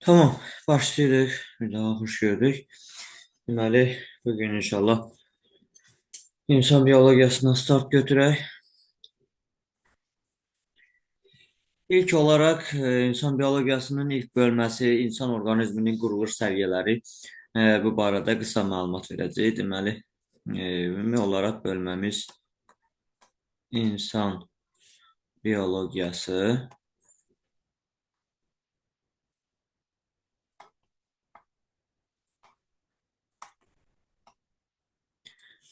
Tamam, başlayırıq. Bir daha xoş gördük. Deməli, bugün inşallah insan biologiyasından start götürək. İlk olaraq insan biologiyasının ilk bölməsi insan orqanizminin quruluş səviyyələri, bu barədə qısa məlumat verəcəyik. Deməli, ümumi olaraq bölməmiz insan biologiyası.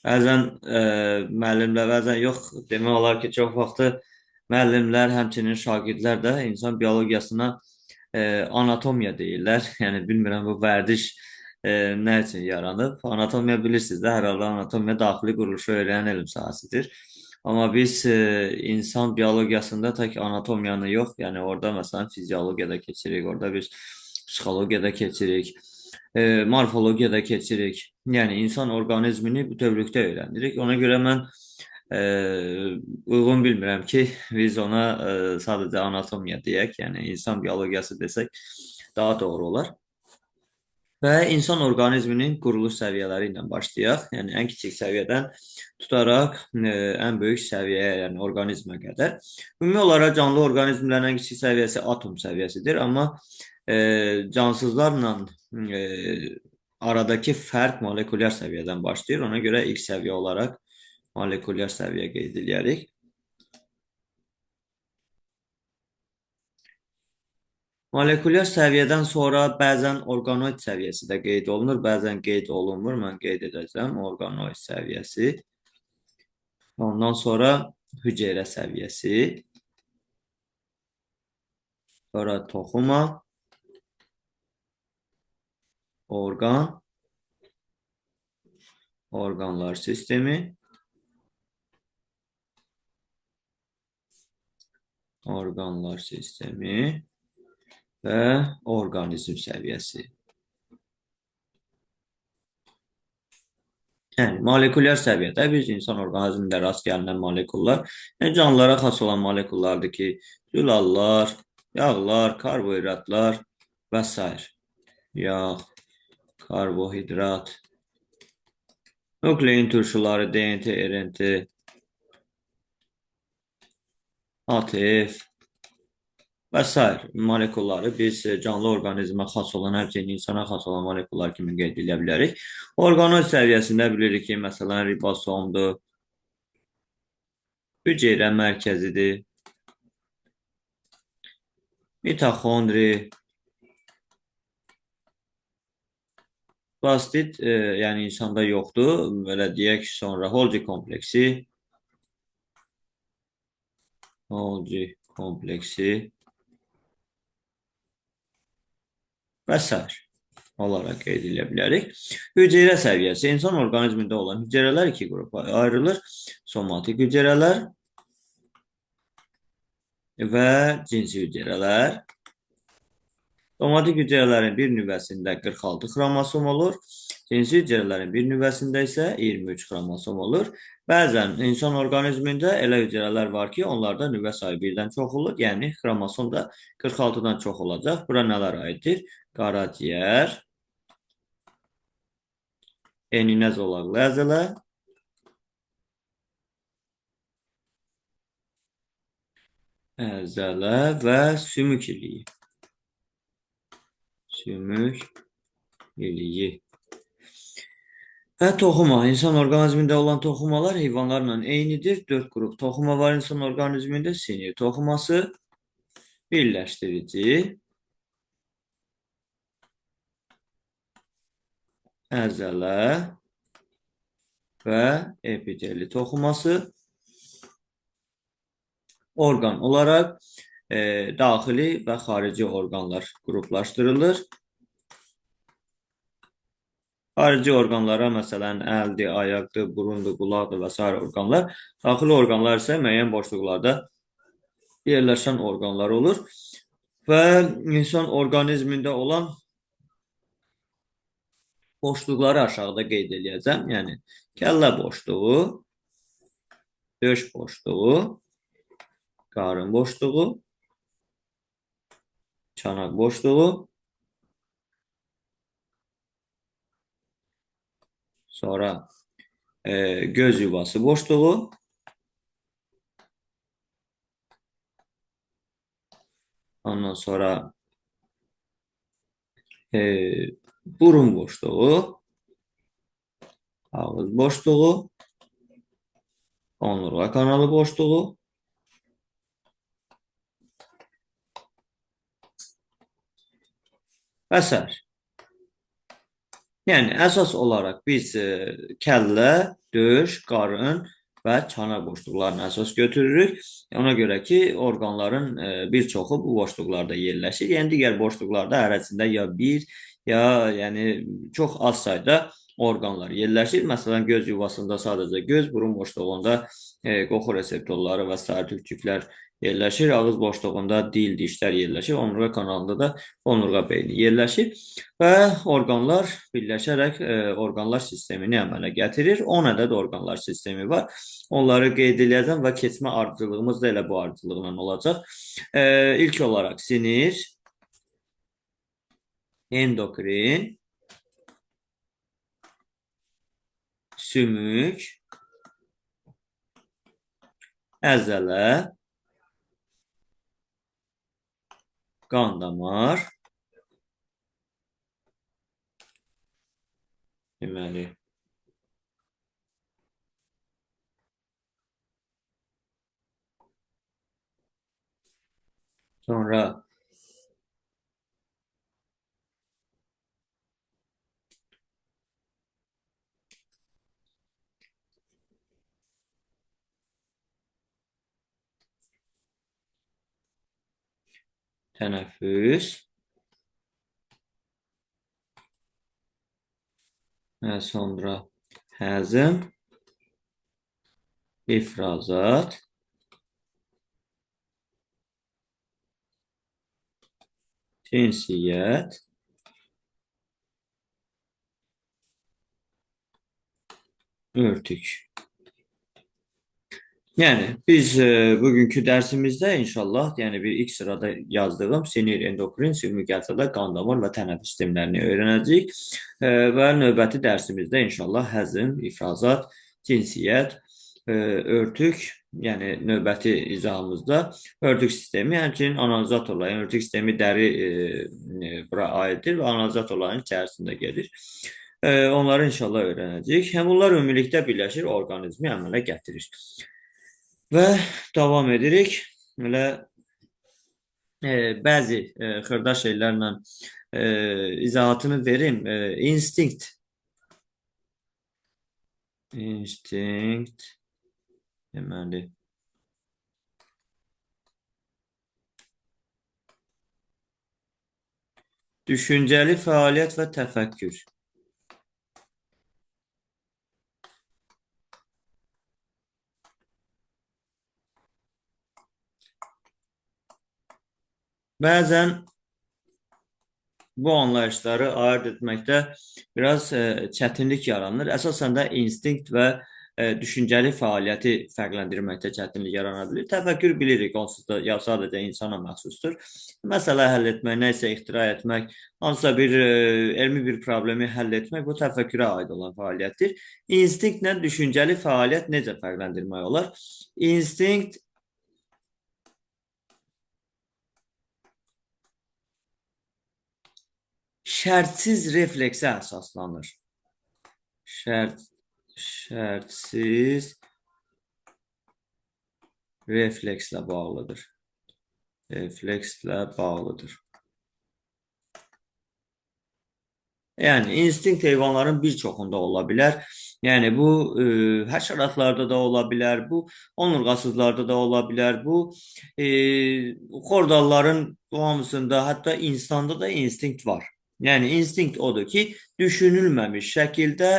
Bəzən müəllimlər, bəzən yox, demək olar ki, çox vaxtı müəllimlər, həmçinin şagirdlər də insan biologiyasına anatomiya deyirlər. Yəni, bilmirəm bu vərdiş nə üçün yaranıb. Anatomiya bilirsiniz də, hər halda anatomiya daxili quruluşu öyrənən elm sahəsidir. Amma biz insan biologiyasında tək anatomiyanı yox, yəni orada məsələn fiziologiyada keçirik, orada biz psixologiyada keçirik, morfologiyada keçirik. Yəni insan orqanizmini bütövlükdə öyrənirik. Ona görə mən uyğun bilmirəm ki, biz ona sadəcə anatomiya deyək, yəni insan biologiyası desək daha doğru olar. Və insan orqanizminin quruluş səviyyələri ilə başlayaq. Yəni ən kiçik səviyyədən tutaraq ən böyük səviyyəyə, yəni orqanizmə qədər. Ümumi olaraq canlı orqanizmlərin ən kiçik səviyyəsi atom səviyyəsidir, amma cansızlarla aradakı fərq molekulyar səviyyədən başlayır. Ona görə ilk səviyyə olaraq molekulyar səviyyə qeyd eləyərik. Molekulyar səviyyədən sonra bəzən orqanoid səviyyəsi də qeyd olunur, bəzən qeyd olunmur. Mən qeyd edəcəm orqanoid səviyyəsi. Ondan sonra hüceyrə səviyyəsi. Sonra toxuma, orqan, orqanlar sistemi, orqanlar sistemi və orqanizm səviyyəsi. Yəni, molekulyar səviyyədə biz insan orqanizmində rast gəlinən molekullar, yəni canlılara xas olan molekullardır ki, zülallar, yağlar, karbohidratlar və s. Yağ, karbohidrat, nuklein turşuları, DNT, RNT, ATF və s. molekulları biz canlı orqanizmə xas olan, həmçinin insana xas olan molekullar kimi qeyd edə bilərik. Orqanoid səviyyəsində bilirik ki, məsələn, ribosomdur, hüceyrə mərkəzidir, mitoxondri, plastid, yəni insanda yoxdur, belə deyək, sonra Golgi kompleksi, Golgi kompleksi və s. olaraq qeyd edə bilərik. Hüceyrə səviyyəsi, insan orqanizmində olan hüceyrələr iki qrupa ayrılır. Somatik hüceyrələr və cinsi hüceyrələr. Somatik hüceyrələrin bir nüvəsində 46 xromosom olur. Cinsi hüceyrələrin bir nüvəsində isə 23 xromosom olur. Bəzən insan orqanizmində elə hüceyrələr var ki, onlarda nüvə sayı birdən çox olur. Yəni xromosom da 46-dan çox olacaq. Bura nələr aiddir? Qaraciyər, eninə zolaqlı əzələ, Əzələ və sümük iliyi. Sümük iliyi. Və toxuma. İnsan orqanizmində olan toxumalar heyvanlarla eynidir. 4 qrup toxuma var insan orqanizmində. Sinir toxuması, birləşdirici, əzələ və epiteli toxuması. Orqan olaraq daxili və xarici orqanlar qruplaşdırılır. Xarici orqanlara məsələn əldir, ayaqdır, burundur, qulaqdır və sair orqanlar. Daxili orqanlar isə müəyyən boşluqlarda yerləşən orqanlar olur. Və insan orqanizmində olan boşluqları aşağıda qeyd eləyəcəm. Yəni kəllə boşluğu, döş boşluğu, qarın boşluğu, çanaq boşluğu, sonra göz yuvası boşluğu, ondan sonra e, burun boşluğu, ağız boşluğu, onurğa kanalı boşluğu, və sair. Yəni əsas olaraq biz kəllə, döş, qarın və çanaq boşluqlarını əsas götürürük. Ona görə ki, orqanların bir çoxu bu boşluqlarda yerləşir. Yəni digər boşluqlarda hərəsində ya bir, ya yəni çox az sayda orqanlar yerləşir. Məsələn, göz yuvasında sadəcə göz, burun boşluğunda qoxu reseptorları və sair tükcüklər yerləşir. Ağız boşluğunda dil, dişlər yerləşir. Onurğa kanalında da onurğa beyni yerləşir və orqanlar birləşərək orqanlar sistemini əmələ gətirir. 10 ədəd orqanlar sistemi var. Onları qeyd eləyəcəm və keçmə ardıcıllığımız da elə bu ardıcıllıqla olacaq. İlk olaraq sinir, endokrin, sümük, əzələ, qan damar, deməli, sonra tənəffüs və sonra həzm, ifrazat, cinsiyyət, örtük. Yəni biz bugünkü dərsimizdə inşallah, yəni bir ilk sırada yazdığım sinir, endokrin, sümük əzələ, qan damar və tənəffüs sistemlərini öyrənəcəyik. Və növbəti dərsimizdə inşallah həzm, ifrazat, cinsiyyət, örtük, yəni növbəti izahımızda örtük sistemi, həmçinin analizatorlar, yəni örtük sistemi dəri bura aiddir və analizatorların içərisində gedir. Onları inşallah öyrənəcəyik. Həm bunlar ümumilikdə birləşir, orqanizmi əmələ gətirir. Və davam edirik. Elə bəzi xırda şeylərlə izahatını verim. İnstinkt. İnstinkt. Deməli. Düşüncəli fəaliyyət və təfəkkür. Bəzən bu anlayışları ayırd etməkdə biraz çətinlik yaranır. Əsasən də instinkt və düşüncəli fəaliyyəti fərqləndirməkdə çətinlik yarana bilir. Təfəkkür bilirik, onsuz da ya sadəcə insana məxsusdur. Məsələ həll etmək, nə isə ixtira etmək, hansısa bir elmi bir problemi həll etmək bu təfəkkürə aid olan fəaliyyətdir. İnstinktlə düşüncəli fəaliyyət necə fərqləndirmək olar? İnstinkt Şərtsiz refleksə əsaslanır. Şərtsiz reflekslə bağlıdır. Reflekslə bağlıdır. Yəni, instinkt heyvanların bir çoxunda ola bilər. Yəni, bu həşəratlarda da ola bilər, bu onurğasızlarda da ola bilər, bu xordalların hamısında, hətta insanda da instinkt var. Yəni, instinkt odur ki, düşünülməmiş şəkildə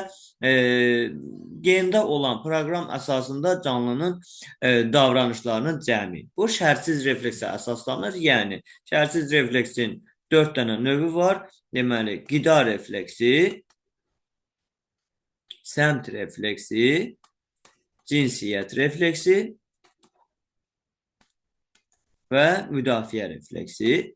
gendə olan proqram əsasında canlının davranışlarının cəmi. Bu, şərtsiz refleksə əsaslanır. Yəni, şərtsiz refleksin 4 dənə növü var. Deməli, qida refleksi, səmt refleksi, cinsiyyət refleksi və müdafiə refleksi.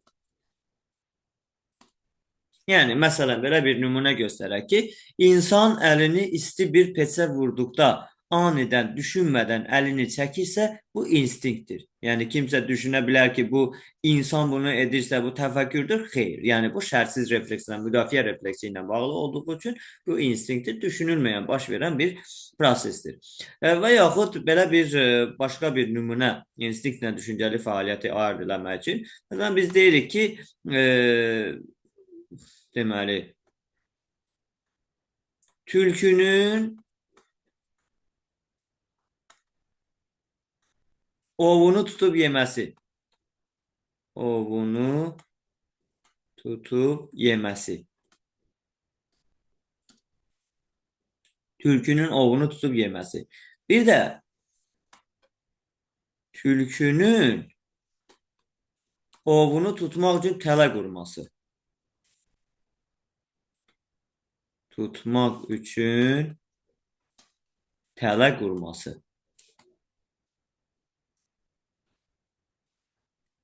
Yəni, məsələn, belə bir nümunə göstərək ki, insan əlini isti bir peçə vurduqda anidən, düşünmədən əlini çəkirsə, bu instinktdir. Yəni, kimsə düşünə bilər ki, bu insan bunu edirsə, bu təfəkkürdür. Xeyr. Yəni, bu şərtsiz reflekslə, müdafiə refleksi ilə bağlı olduğu üçün bu instinktdir, düşünülməyən, baş verən bir prosesdir. Və yaxud belə bir başqa bir nümunə instinktlə düşüncəli fəaliyyəti ayırd eləmək üçün, məsələn, biz deyirik ki, deməli, tülkünün ovunu tutub yeməsi. Ovunu tutub yeməsi. Tülkünün ovunu tutub yeməsi. Bir də tülkünün ovunu tutmaq üçün tələ qurması. Tutmaq üçün tələ qurması.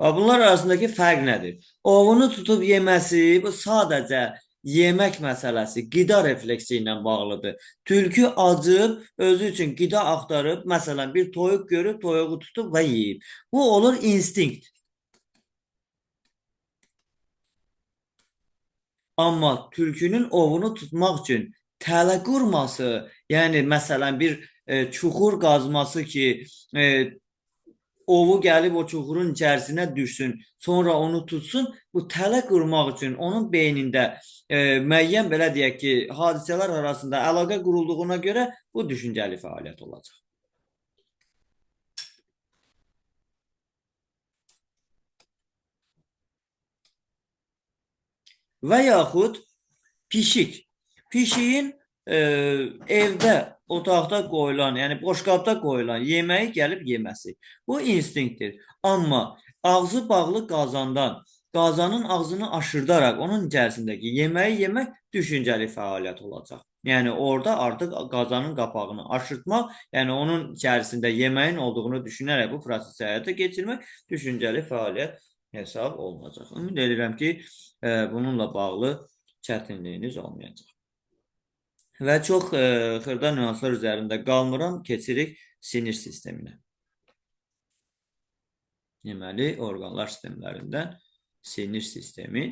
Bunlar arasındakı fərq nədir? Ovunu tutub yeməsi, bu sadəcə yemək məsələsi, qida refleksi ilə bağlıdır. Tülkü acıb, özü üçün qida axtarıb, məsələn, bir toyuq görüb, toyuğu tutub və yeyib. Bu olur instinkt. Amma tülkünün ovunu tutmaq üçün tələ qurması, yəni məsələn, bir çuxur qazması ki, ovu gəlib o çuxurun içərisinə düşsün, sonra onu tutsun, bu tələ qurmaq üçün onun beynində müəyyən, belə deyək ki, hadisələr arasında əlaqə qurulduğuna görə bu düşüncəli fəaliyyət olacaq. Və yaxud pişik. Pişiyin evdə, otaqda qoyulan, yəni boşqabda qoyulan yeməyi gəlib yeməsi. Bu instinktdir. Amma ağzı bağlı qazandan, qazanın ağzını aşırdaraq onun içərisindəki yeməyi yemək düşüncəli fəaliyyət olacaq. Yəni orada artıq qazanın qapağını aşırtmaq, yəni onun içərisində yeməyin olduğunu düşünərək bu prosesi həyata keçirmək düşüncəli fəaliyyət hesab olunacaq. Ümid edirəm ki, bununla bağlı çətinliyiniz olmayacaq. Və çox xırda nüanslar üzərində qalmıram, keçirik sinir sisteminə. Deməli, orqanlar sistemlərindən sinir sistemi.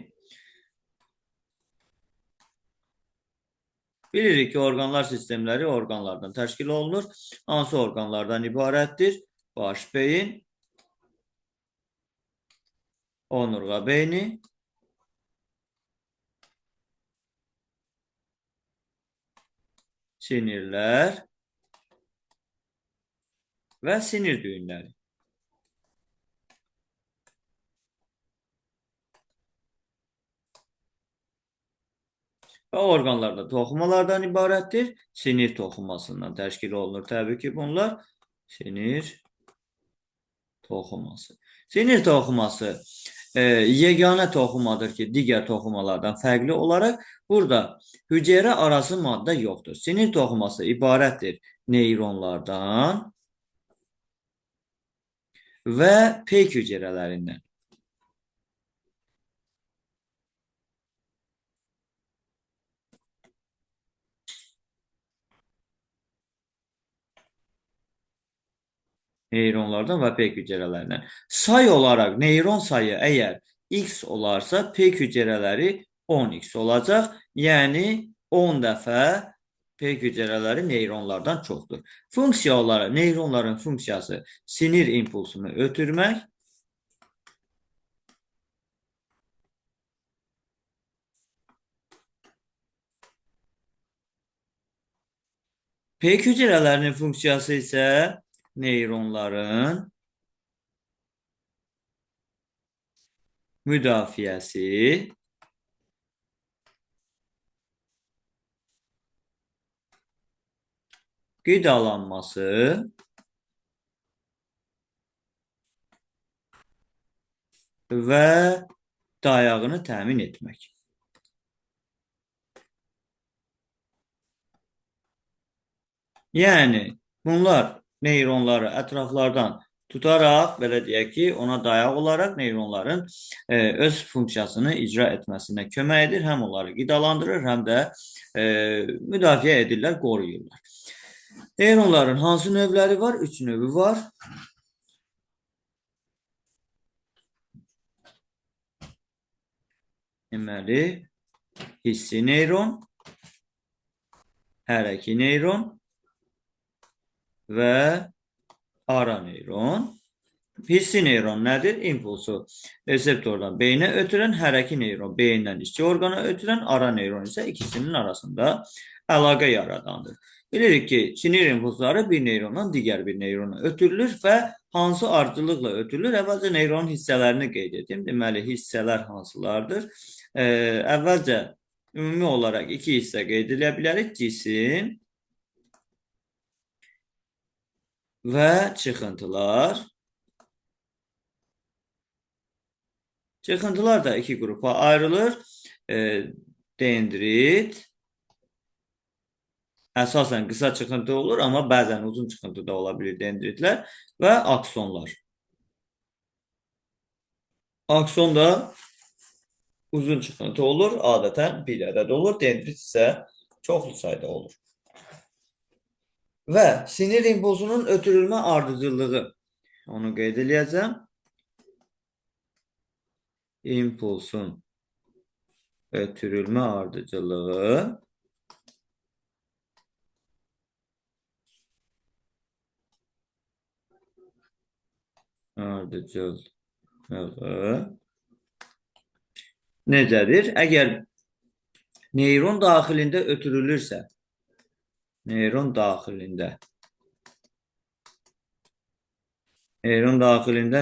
Bilirik ki, orqanlar sistemləri orqanlardan təşkil olunur. Hansı orqanlardan ibarətdir? Baş beyin, onurğa beyni, sinirlər və sinir düyünləri. Və orqanlar da toxumalardan ibarətdir. Sinir toxumasından təşkil olunur. Təbii ki, bunlar sinir toxuması. Sinir toxuması yeganə toxumadır ki, digər toxumalardan fərqli olaraq burada hüceyrə arası maddə yoxdur. Sinir toxuması ibarətdir neyronlardan və peyk hüceyrələrindən. Neyronlardan və peyk hüceyrələrindən. Say olaraq neyron sayı əgər X olarsa, peyk hüceyrələri 10x olacaq. Yəni 10 dəfə peyk hüceyrələri neyronlardan çoxdur. Funksiya olaraq neyronların funksiyası sinir impulsunu ötürmək, peyk hüceyrələrinin funksiyası isə neyronların müdafiəsi, qidalanması və dayağını təmin etmək. Yəni, bunlar neyronları ətraflardan tutaraq, belə deyək ki, ona dayaq olaraq neyronların öz funksiyasını icra etməsinə kömək edir. Həm onları qidalandırır, həm də müdafiə edirlər, qoruyurlar. Neyronların hansı növləri var? 3 növü var. Deməli, hissi neyron, hərəki neyron və ara neyron. Hissi neyron nədir? İmpulsu reseptordan beyinə ötürən, hərəki neyron beyindən işçi orqana ötürən, ara neyron isə ikisinin arasında əlaqə yaradandır. Bilirik ki, sinir impulsları bir neyrondan digər bir neyrona ötürülür və hansı ardıcıllıqla ötürülür? Əvvəlcə neyronun hissələrini qeyd edim. Deməli, hissələr hansılardır? Əvvəlcə ümumi olaraq iki hissə qeyd edə bilərik. Cisim və çıxıntılar. Çıxıntılar da iki qrupa ayrılır. Dendrit, əsasən qısa çıxıntı olur, amma bəzən uzun çıxıntı da ola bilir dendritlər və aksonlar. Akson da uzun çıxıntı olur, adətən bir ədəd olur, dendrit isə çoxlu sayda olur. Və sinir impulsunun ötürülmə ardıcıllığı, onu qeyd eləyəcəm. İmpulsun ötürülmə ardıcıllığı necədir? Əgər neyron daxilində ötürülürsə, neyron daxilində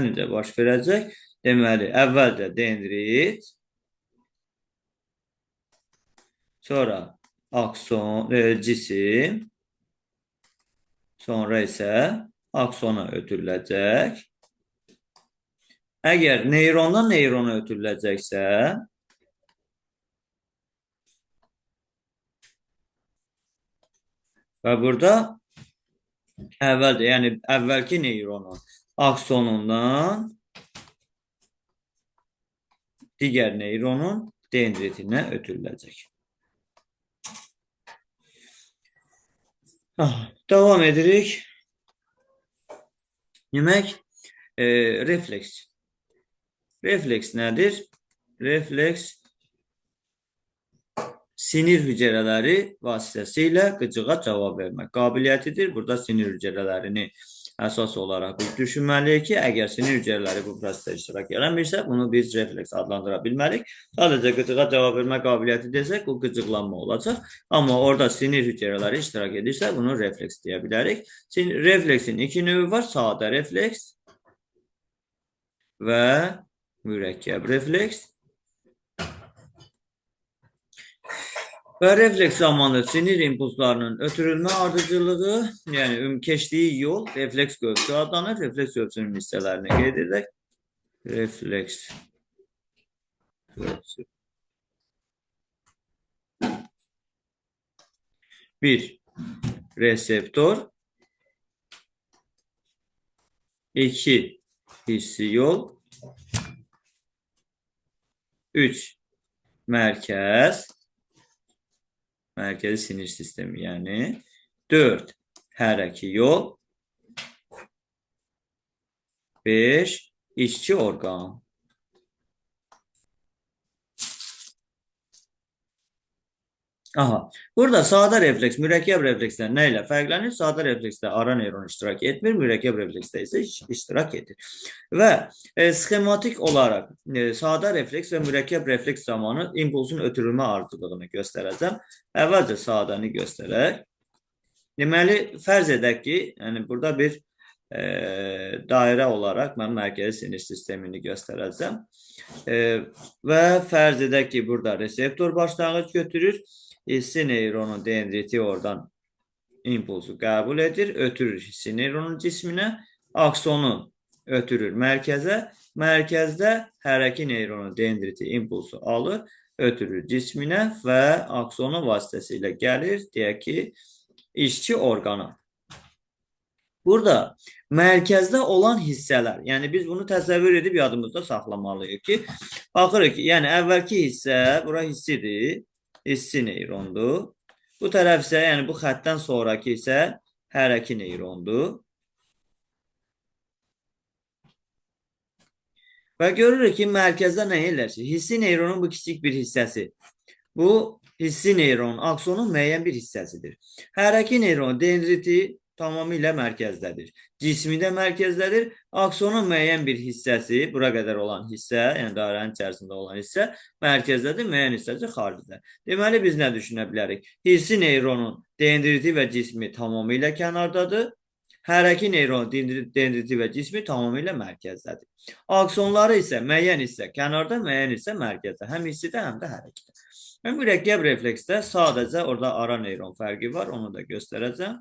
necə baş verəcək? Deməli, əvvəlcə dendrit, sonra akson, cisim, sonra isə aksona ötürüləcək. Əgər neyrondan neyrona ötürüləcəksə, və burada əvvəlcə, yəni əvvəlki neyronun aksonundan digər neyronun dendritinə ötürüləcək. Davam edirik. Demək, refleks. Refleks nədir? Refleks sinir hüceyrələri vasitəsilə qıcığa cavab vermək qabiliyyətidir. Burada sinir hüceyrələrini əsas olaraq biz düşünməliyik ki, əgər sinir hüceyrələri bu prosesdə iştirak eləmirsə, bunu biz refleks adlandıra bilmərik. Sadəcə qıcığa cavab vermə qabiliyyəti desək, bu qıcıqlanma olacaq. Amma orada sinir hüceyrələri iştirak edirsə, bunu refleks deyə bilərik. Refleksin iki növü var: sadə refleks və mürəkkəb refleks. Və refleks zamanı sinir impulslarının ötürülmə ardıcıllığı, yəni keçdiyi yol refleks qövsü adlanır. Refleks qövsünün hissələrini qeyd edək. Refleks qövsü. 1. Reseptor. 2. Hissi yol. 3. Mərkəz. Mərkəzi sinir sistemi, yəni. 4. Hərəki yol. 5. İçki orqan. Aha. Burada sadə refleks mürəkkəb refleksdən nə ilə fərqlənir? Sadə refleksdə ara neyron iştirak etmir, mürəkkəb refleksdə isə iştirak edir. Və sxematik olaraq sadə refleks və mürəkkəb refleks zamanı impulsun ötürülmə ardıcıllığını göstərəcəm. Əvvəlcə sadəni göstərək. Deməli, fərz edək ki, yəni burada bir dairə olaraq mən mərkəzi sinir sistemini göstərəcəm. Və fərz edək ki, burada reseptor başlanğıc götürür. Hissi neyronun dendriti oradan impulsu qəbul edir, ötürür hissi neyronun cisminə, aksonu ötürür mərkəzə, mərkəzdə hərəki neyronun dendriti impulsu alır, ötürür cisminə və aksonu vasitəsilə gəlir, deyək ki, işçi orqana. Burada mərkəzdə olan hissələr, yəni biz bunu təsəvvür edib yadımızda saxlamalıyıq ki, baxırıq ki, yəni əvvəlki hissə, bura hissidir, hissi neyrondur. Bu tərəf isə, yəni bu xəttdən sonrakı isə hərəki neyrondur. Və görürük ki, mərkəzdə nə yerləşir? Hissi neyronun bu kiçik bir hissəsi. Bu hissi neyronun, aksonun müəyyən bir hissəsidir. Hərəki neyronun dendriti tamamilə mərkəzdədir. Cismi də mərkəzdədir. Aksonun müəyyən bir hissəsi, bura qədər olan hissə, yəni dairənin içərisində olan hissə mərkəzdədir, müəyyən hissəsi xaricdə. Deməli, biz nə düşünə bilərik? Hissi neyronun dendriti və cismi tamamilə kənardadır. Hərəki neyronun dendriti və cismi tamamilə mərkəzdədir. Aksonları isə müəyyən hissə kənarda, müəyyən hissə mərkəzdə. Həm hissidə, həm də hərəkidə. Mürəkkəb refleksdə sadəcə orada ara neyron fərqi var, onu da göstərəcəm.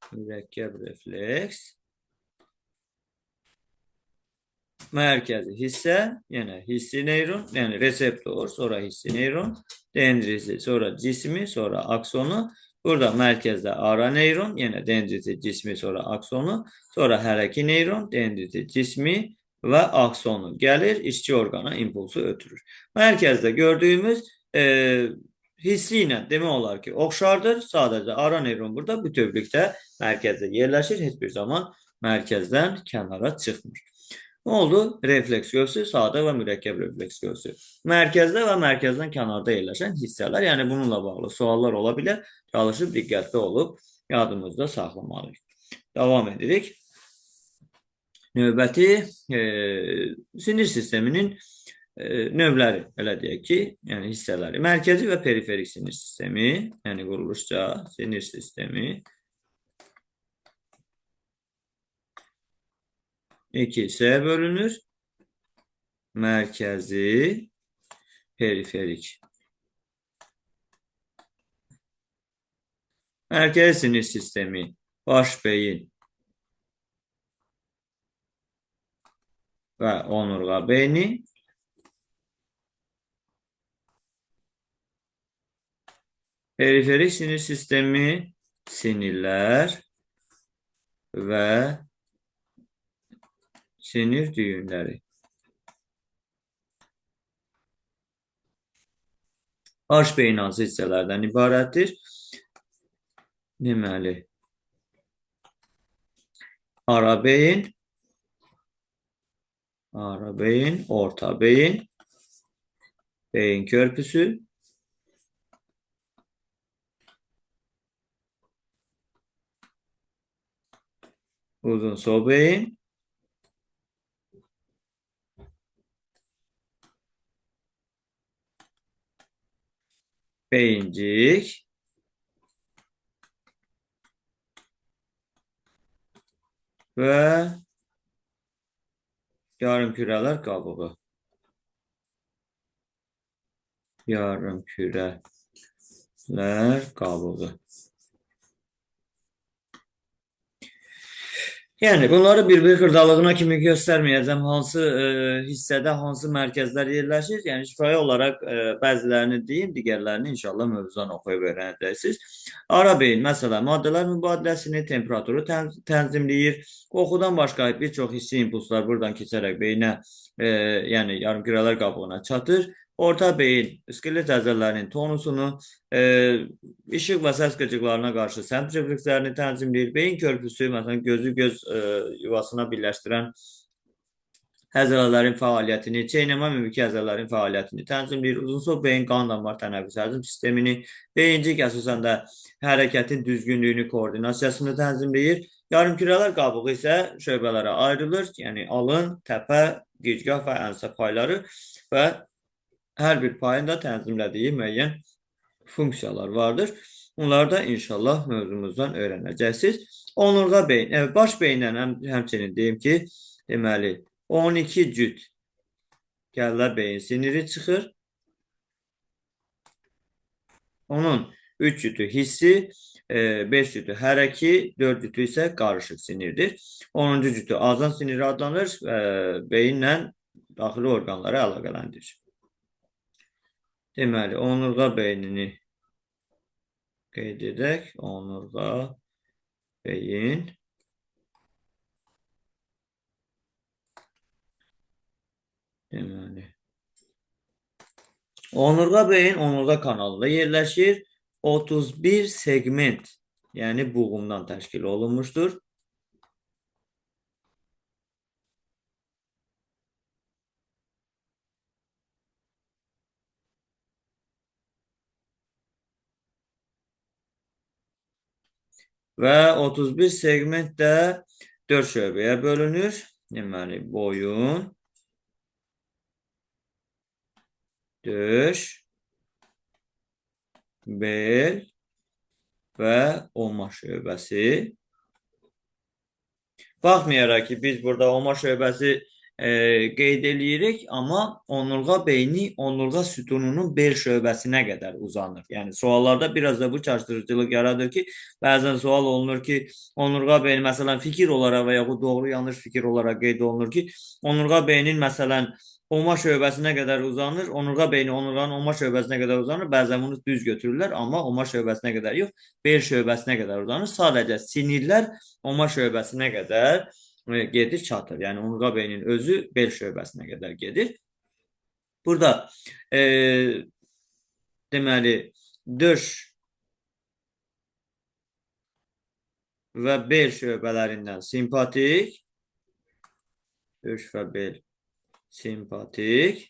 Mürəkkəb refleks. Mərkəzi hissə, yəni hissi neyron, yəni reseptor, sonra hissi neyron, dendriti, sonra cismi, sonra aksonu. Burada mərkəzdə ara neyron, yəni dendriti, cismi, sonra aksonu, sonra hərəki neyron, dendriti, cismi və aksonu gəlir, işçi orqana impulsu ötürür. Mərkəzdə gördüyümüz hissi ilə demək olar ki, oxşardır. Sadəcə ara neyron burada bütövlükdə mərkəzdə yerləşir, heç bir zaman mərkəzdən kənara çıxmır. Nə oldu? Refleks qövsü, sadə və mürəkkəb refleks qövsü. Mərkəzdə və mərkəzdən kənarda yerləşən hissələr, yəni bununla bağlı suallar ola bilər. Çalışıb diqqətli olub yadımızda saxlamalıyıq. Davam edirik. Növbəti sinir sisteminin növləri, elə deyək ki, yəni hissələri. Mərkəzi və periferik sinir sistemi, yəni quruluşca sinir sistemi iki hissəyə bölünür. Mərkəzi, periferik. Mərkəzi sinir sistemi, baş beyin və onurğa beyni. Periferik sinir sistemi, sinirlər və sinir düyünləri. Baş beyin hansı hissələrdən ibarətdir? Deməli, ara beyin, orta beyin, beyin körpüsü, uzunsov beyin, beyincik, və yarımkürələr qabığı. Yarımkürələr qabığı. Yəni bunları bir-bir xırdalığına kimi göstərməyəcəm. Hansı hissədə hansı mərkəzlər yerləşir. Yəni şifahi olaraq bəzilərini deyim, digərlərini inşallah mövzudan oxuyub öyrənəcəksiniz. Ara beyin məsələn maddələr mübadiləsini, temperaturu tənzimləyir. Qoxudan başqa bir çox hissi impulslar buradan keçərək beyinə, yəni yarımkürələr qabığına çatır. Orta beyin skelet əzələlərinin tonusunu, işıq və səs qıcıqlarına qarşı səmt reflekslərini tənzimləyir. Beyin körpüsü, məsələn, gözü göz yuvasına birləşdirən Həzələlərin fəaliyyətini, çeynəmə mimiki əzələlərin fəaliyyətini tənzimləyir. Uzunsov beyin qan damar tənəffüs həzm sistemini, beyincik əsasən də hərəkətin düzgünlüyünü, koordinasiyasını tənzimləyir. Yarımkürələr qabığı isə şöbələrə ayrılır. Yəni alın, təpə, gicgah və ənsə payları və hər bir payın da tənzimlədiyi müəyyən funksiyalar vardır. Onları da inşallah mövzumuzdan öyrənəcəksiniz. Onurğa beyin, baş beyindən həmçinin deyim ki, deməli 12 cüt kəllə beyin siniri çıxır. Onun 3 cütü hissi, 5 cütü hərəki, 4 cütü isə qarışıq sinirdir. 10-cu cütü azan siniri adlanır, beyinlə daxili orqanları əlaqələndirir. Deməli, onurğa beynini qeyd edək. Onurğa beyin. Deməli, onurğa beyin onurğa kanalında yerləşir. 31 segment, yəni buğumdan təşkil olunmuşdur. Və 31 segment də 4 şöbəyə bölünür. Deməli, boyun, döş, bel və oma şöbəsi. Baxmayaraq ki, biz burada oma şöbəsi qeyd eləyirik, amma onurğa beyni onurğa sütununun bel şöbəsinə qədər uzanır. Yəni suallarda biraz da bu çaşdırıcılıq yaradır ki, bəzən sual olunur ki, onurğa beyni məsələn fikir olaraq və yaxud doğru yanlış fikir olaraq qeyd olunur ki, onurğa beynin məsələn oma şöbəsinə qədər uzanır, onurğa beyni onurğanın oma şöbəsinə qədər uzanır. Bəzən bunu düz götürürlər, amma oma şöbəsinə qədər yox, bel şöbəsinə qədər uzanır. Sadəcə sinirlər oma şöbəsinə qədər gedir, çatır. Yəni onurğa beyninin özü bel şöbəsinə qədər gedir. Burada deməli döş və bel şöbələrindən simpatik, döş və bel simpatik,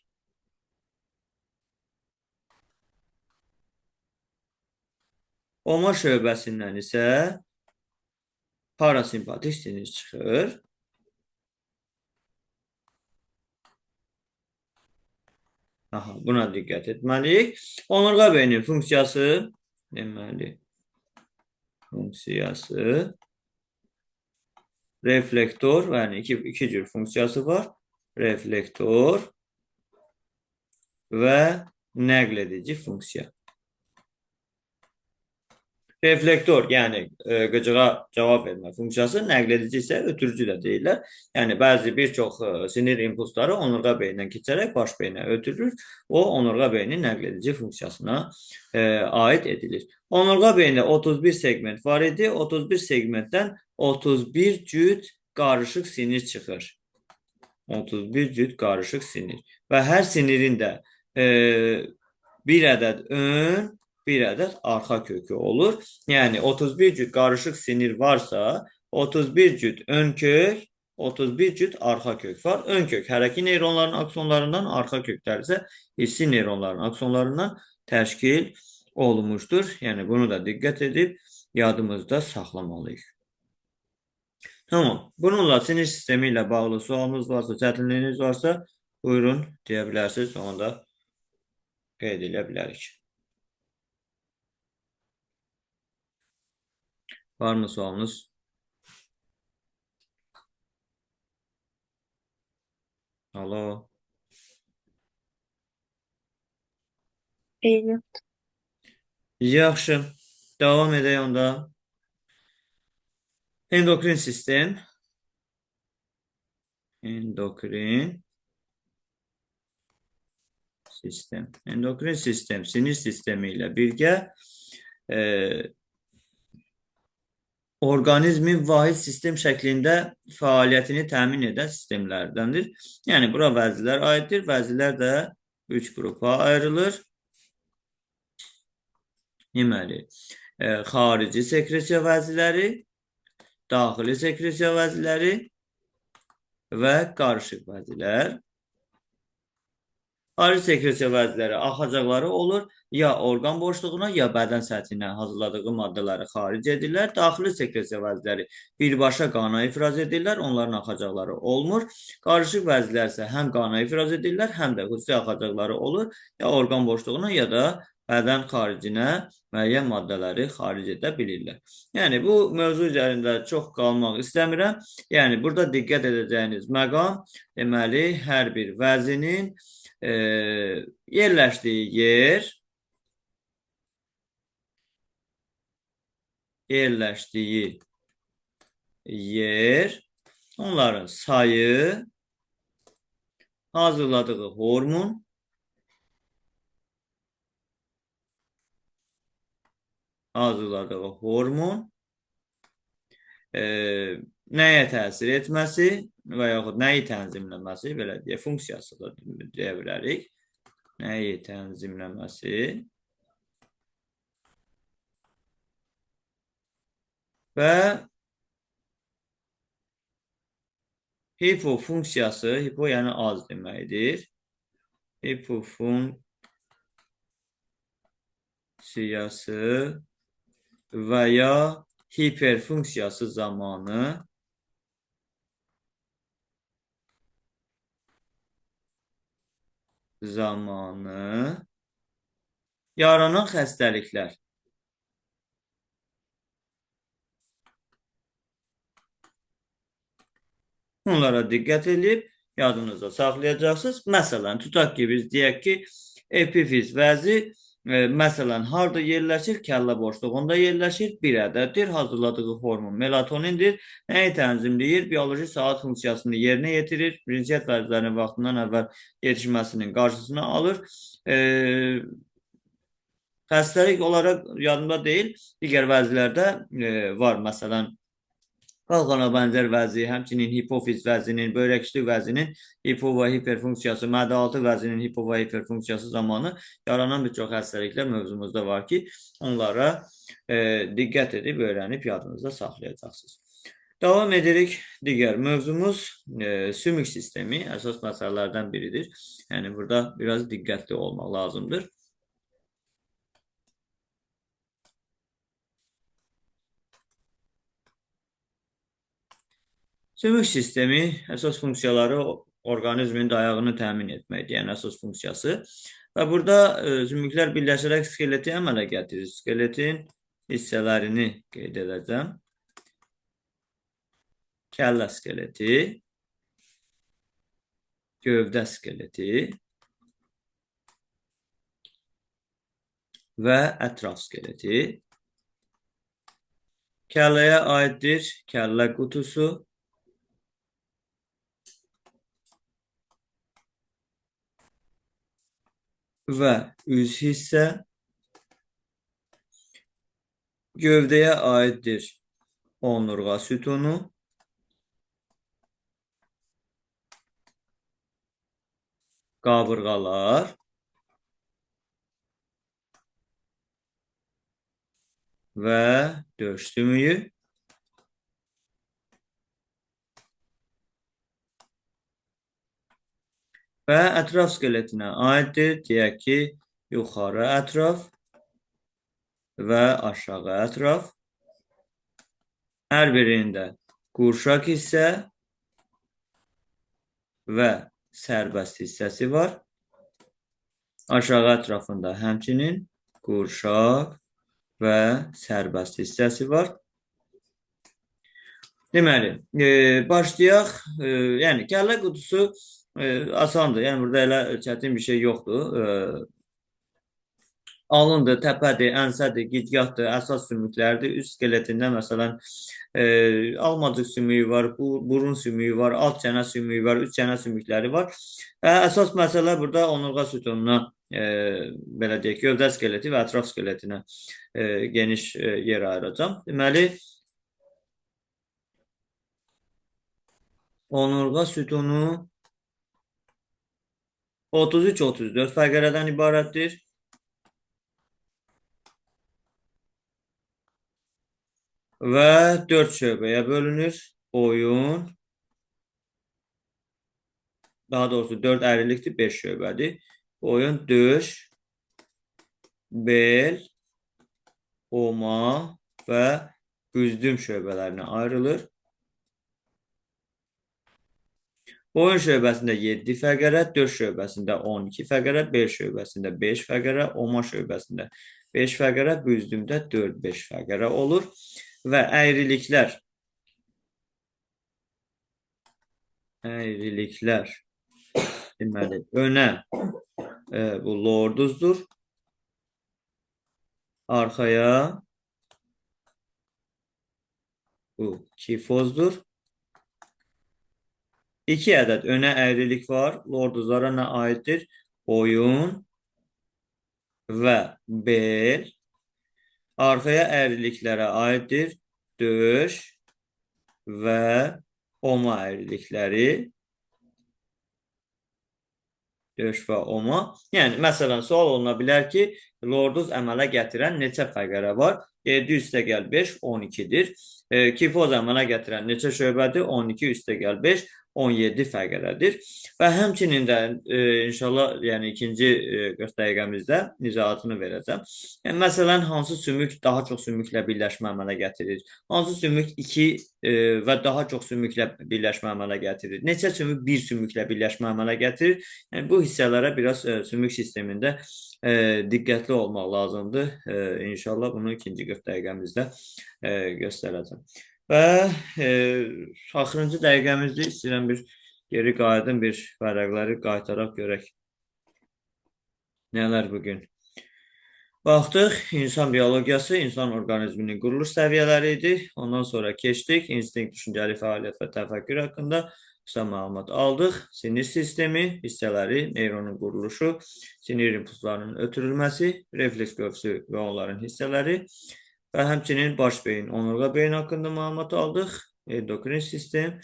oma şöbəsindən isə parasimpatik sinir çıxır. Aha, buna diqqət etməliyik. Onurğa beyninin funksiyası, deməli, funksiyası reflektor, yəni iki cür funksiyası var. Reflektor və nəql edici funksiya. Reflektor, yəni qıcığa cavab vermə funksiyası, nəql edici isə ötürücü də deyirlər. Yəni bəzi bir çox sinir impulsları onurğa beynindən keçərək baş beynə ötürür. O onurğa beyninin nəql edici funksiyasına aid edilir. Onurğa beynində 31 segment var idi. 31 segmentdən 31 cüt qarışıq sinir çıxır. 31 cüt qarışıq sinir. Və hər sinirin də bir ədəd ön, bir ədəd arxa kökü olur. Yəni 31 cüt qarışıq sinir varsa, 31 cüt ön kök, 31 cüt arxa kök var. Ön kök hərəki neyronların aksonlarından, arxa köklər isə hissi neyronların aksonlarından təşkil olunmuşdur. Yəni bunu da diqqət edib yadımızda saxlamalıyıq. Tamam. Bununla sinir sistemi ilə bağlı sualınız varsa, çətinliyiniz varsa, buyurun deyə bilərsiniz. Onu da qeyd edə bilərik. Var mı sualınız? Alo. Eyni. Yaxşı. Davam edək onda. Endokrin sistem. Endokrin sistem. Endokrin sistem sinir sistemi ilə birgə orqanizmin vahid sistem şəklində fəaliyyətini təmin edən sistemlərdəndir. Yəni bura vəzilər aiddir. Vəzilər də 3 qrupa ayrılır. Deməli, xarici sekresiya vəziləri, daxili sekresiya vəziləri və qarışıq vəzilər. Xarici sekresiya vəziləri axacaqları olur. Ya orqan boşluğuna, ya bədən səthinə hazırladığı maddələri xaric edirlər. Daxili sekresiya vəziləri birbaşa qana ifraz edirlər. Onların axacaqları olmur. Qarışıq vəzilər isə həm qana ifraz edirlər, həm də xüsusi axacaqları olur. Ya orqan boşluğuna, ya da bədən xaricinə müəyyən maddələri xaric edə bilirlər. Yəni, bu mövzu üzərində çox qalmaq istəmirəm. Yəni, burada diqqət edəcəyiniz məqam, deməli, hər bir vəzinin yerləşdiyi yer, onların sayı, hazırladığı hormon, nəyə təsir etməsi və yaxud nəyi tənzimləməsi, belə deyə, funksiyası da deyə bilərik. Nəyi tənzimləməsi və hipofunksiyası, hipo yəni az deməkdir. Hipofunksiyası və ya hiperfunksiyası zamanı yaranan xəstəliklər. Bunlara diqqət edib yadınızda saxlayacaqsınız. Məsələn, tutaq ki, biz deyək ki, epifiz vəzi məsələn, harda yerləşir? Kəllə boşluğunda yerləşir. Bir ədəddir. Hazırladığı hormon melatonindir. Nəyi tənzimləyir? Bioloji saat funksiyasını yerinə yetirir. Ünsiyyət vəzilərinin vaxtından əvvəl yetişməsinin qarşısını alır. Xəstəlik olaraq yadımda deyil. Digər vəzilərdə var. Məsələn, qalxana bənzər vəzi, həmçinin hipofiz vəzinin, böyrəküstü vəzinin hipo və hiperfunksiyası, mədə-altı vəzinin hipo və hiperfunksiyası zamanı yaranan bir çox xəstəliklər mövzumuzda var ki, onlara diqqət edib, öyrənib yadınızda saxlayacaqsınız. Davam edirik. Digər mövzumuz sümük sistemi əsas məsələlərdən biridir. Yəni, burada biraz diqqətli olmaq lazımdır. Sümük sistemi əsas funksiyaları orqanizmin dayağını təmin etməkdir, yəni əsas funksiyası. Və burada sümüklər birləşərək skeleti əmələ gətirir. Skeletin hissələrini qeyd edəcəm. Kəllə skeleti, gövdə skeleti və ətraf skeleti. Kəlləyə aiddir kəllə qutusu, və üz hissə. Gövdəyə aiddir onurğa sütunu, qabırğalar və döş sümüyü. Və ətraf skeletinə aiddir. Deyək ki, yuxarı ətraf və aşağı ətraf. Hər birində qurşaq hissə və sərbəst hissəsi var. Aşağı ətrafında həmçinin qurşaq və sərbəst hissəsi var. Deməli, başlayaq. Yəni, kəllə qutusu asandır. Yəni, burada elə çətin bir şey yoxdur. Alındır, təpədir, ənsədir, gicgahdır, əsas sümüklərdir. Üst skeletində məsələn, almacıq sümüyü var, burun sümüyü var, alt çənə sümüyü var, üst çənə sümükləri var. Əsas məsələ burada onurğa sütununa, belə deyək, gövdə skeleti və ətraf skeletinə geniş yer ayıracağam. Deməli, onurğa sütunu 33-34 fəqərədən ibarətdir. Və 4 şöbəyə bölünür. Boyun, Daha doğrusu 4 əyrilikdir, 5 şöbədir. Boyun, döş, bel, oma və büzdüm şöbələrinə ayrılır. Boyun şöbəsində 7 fəqərə, döş şöbəsində 12 fəqərə, bel şöbəsində 5 fəqərə, oma şöbəsində 5 fəqərə, büzdümdə 4-5 fəqərə olur. Və əyriliklər, deməli, önə bu lorduzdur, arxaya bu kifozdur. 2 ədəd önə əyrilik var. Lorduzlara nə aiddir? Boyun və bel. Arxaya əyriliklərə aiddir. Döş və oma əyrilikləri. Döş və oma. Yəni, məsələn, sual oluna bilər ki, lorduz əmələ gətirən neçə fəqərə var? 7 üstəgəl 5, 12-dir. Kifoz əmələ gətirən neçə şöbədir? 12 üstəgəl 5, 17 fəqərədir. Və həmçinin də inşallah, yəni ikinci 40 dəqiqəmizdə izahatını verəcəm. Yəni, məsələn, hansı sümük daha çox sümüklə birləşmə əmələ gətirir? Hansı sümük 2 və daha çox sümüklə birləşmə əmələ gətirir? Neçə sümük bir sümüklə birləşmə əmələ gətirir? Yəni, bu hissələrə biraz sümük sistemində diqqətli olmaq lazımdır. İnşallah bunu ikinci 40 dəqiqəmizdə göstərəcəm. Və axırıncı dəqiqəmizdə istəyirəm bir geri qayıdım, bir vərəqləri qaytaraq görək nələr bugün. Baxdıq, insan biologiyası, insan orqanizminin quruluş səviyyələri idi. Ondan sonra keçdik, instinkt, düşüncəli fəaliyyət və təfəkkür haqqında qısa məlumat aldıq. Sinir sistemi, hissələri, neyronun quruluşu, sinir impulslarının ötürülməsi, refleks qövsü və onların hissələri və həmçinin baş beyin, onurğa beyin haqqında məlumat aldıq. Endokrin sistem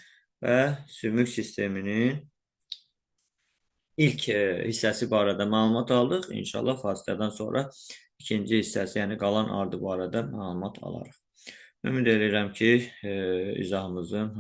və sümük sisteminin ilk hissəsi barədə məlumat aldıq. İnşallah fasilədən sonra ikinci hissəsi, yəni qalan ardı barədə məlumat alarıq. Ümid edirəm ki, izahımızın